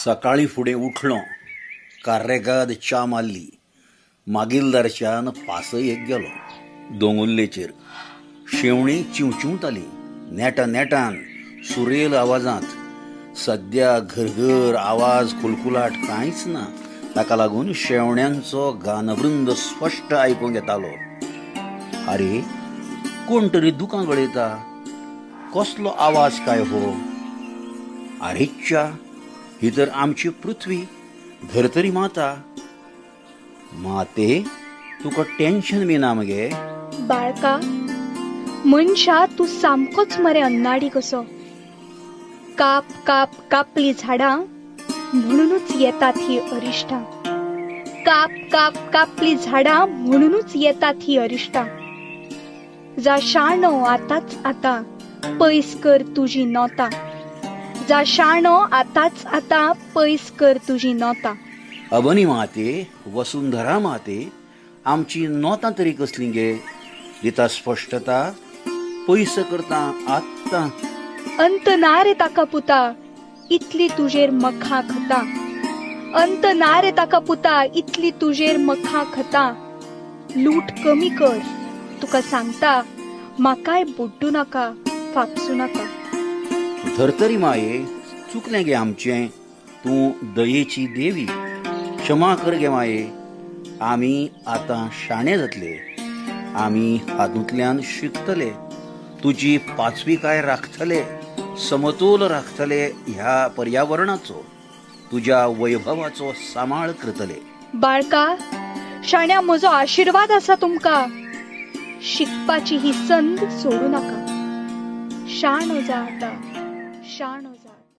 सकाळीं फुडें उठलों, कार्रेगाद च्या मारली, मागीलदारच्यान पासयेक गेलो. दोंगुल्लेचेर शेवणीं चिंवचिंवतालीं नेटा नेटान सुरेल आवाजांत. सद्या घरघर आवाज कुलकुलाट कांयच ना, ताका लागून शेवण्यांचो गानवृंद स्पश्ट आयकूंक येतालो. आरे, कोण तरी दुकां गळयता, कसलो आवाज काय हो? आरेच्या, ही तर आमची पृथ्वी धर्तरी माता. माते, तुका टेन्शन बी ना मगे? बाळका, मनशा तूं सामकोच मरे अन्नाडी कसो. काप काप कापली झाडां म्हणुनूच येतात ही अरिश्टां. काप काप कापली झाडां म्हणुनूच येतात ही अरिश्टां. जा शाणो आतांच आतां पयस कर तुजी नोतां. जा शाणो आतांच आतां पयस कर तुजी नोतां. अबनी माते, वसुंधरा माते, आमची नोतां तरी कसलीं गे? दिता स्पश्टता, पयस करता आत्तां. अंत ना रे ताका पुता, इतली तुजेर मखा खता. अंत ना रे ताका पुता, इतली तुजेर मखा खता. लूट कमी कर तुका सांगता, म्हाकाय बुड्डू नाका, फापसू नाका. धर्तरी माये, चुकलें गे आमचें, तूं दयेची देवी, क्षमा कर गे माये. आमी आतां शाणे जातले, आमी हातूंतल्यान शिकतले, तुजी पाचवीकाय राखतले, समतोल राखतले ह्या पर्यावरणाचो, तुज्या वैभवाचो सांबाळ करतले. बाळका, शाण्या, म्हजो आशिर्वाद आसा तुमकां, शिकपाची ही संद सोडू नाका. शाणो जा आतां, शाणो.